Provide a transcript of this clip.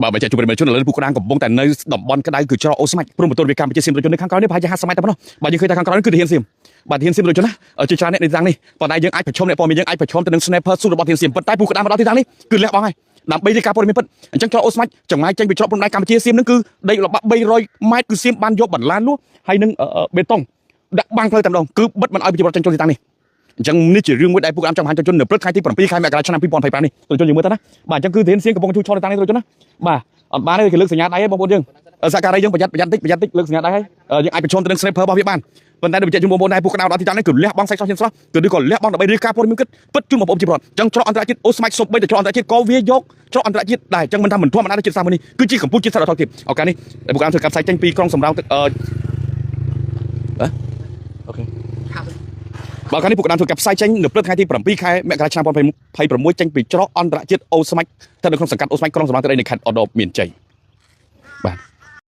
បាទបើចាជម្រាបជនឥឡូវពូក្តាំងកំពុងតែនៅតំបន់ក្តៅគឺច្រកអូស្មាច់ព្រំប្រទល់វាកម្ពុជាសៀមប្រជាជននៅខាងក្រោយនេះប្រហែលជា50ម៉ែត្រតែប៉ុណ្ណោះបាទយើងឃើញថាខាងក្រោយនេះគឺទាហានសៀមបាទទាហានសៀមប្រជាជនណាជាច្រើនអ្នកនៅទីតាំងនេះប៉ុន្តែយើងអាចប្រឈមអ្នកព័ត៌មានយើងអាចប្រឈមទៅនឹង sniper ស៊ូរបស់ទាហានសៀមប៉ុន្តែពូក្តាំងមកដល់ទីតាំងនេះគឺលះបង់ហើយដើម្បីរាយការណ៍ព័ត៌មានពិតអញ្ចឹងច្រកអូស្មាច់ចម្ងាយចេញពីច្រកព្រំដែនកម្ពុជាសៀមនឹងគឺដីល្បាប់300ម៉ែត្រគឺសៀមបានយកបន្លាលួសហើយនឹងបេតុងដាក់បាំងផ្លូវតែម្ដងគឺបិទមិនឲ្យប្រជាពលរដ្ឋចេញចូលទីតាំងនេះអញ្ចឹងនេះជារឿងមួយដែលពួកអាមចង់បង្ហាញជននៅព្រឹកថ្ងៃទី7ខែមករាឆ្នាំ2025នេះជនយើងមើលទៅណាបាទអញ្ចឹងគឺធានសៀងកំពុងជួឆលទីតាំងនេះជនណាបាទអត់បានទេគេលើកសញ្ញាដៃឯងបងប្អូនយើងសហការីយើងប្រយ័ត្នប្រយ័ត្នតិចប្រយ័ត្នតិចលើកសញ្ញាដៃហើយយើងអាចប្រឈមទៅនឹង sniper របស់វាបានប៉ុន្តែដូចបញ្ជាក់ជូនបងប្អូនដែរពួកក្តៅដល់ទីតាំងនេះគឺលះបង់សាច់សោះឈាមស្រស់គឺឬក៏លះបង់ដើម្បីរាយការណ៍ព័ត៌មានគិតពិតជូនបងប្អូនជាពលរដ្ឋអញ្ចឹងច្រកអន្តរជាតិអូស្មាច់សូម្បីតែច្រកអន្តរជាតិក៏វាយកច្រកអន្តរជាតិដែរអញ្ចឹងមិនថាមិនធម្មតាជាតិសាសន៍មួយនេះគឺជាកម្ពុជាជាតិសាសន៍ដ៏ថោកទាបឱកាសនេះពួកអាមធ្វើការផ្សាយចេញពីក្រុងសំរោងទឹកអឺ OK បើកាលនេះពួកកណ្ដាលធ្វើការផ្សាយចេញនៅព្រឹកថ្ងៃទី7ខែមករាឆ្នាំ2026ចេញពីច្រកអន្តរជាតិអូស្មាច់ស្ថិតនៅក្នុងសង្កាត់អូស្មាច់ក្រុងសំរោងទឹកដីនៃខេត្តឧត្តរមានជ័យបាទ។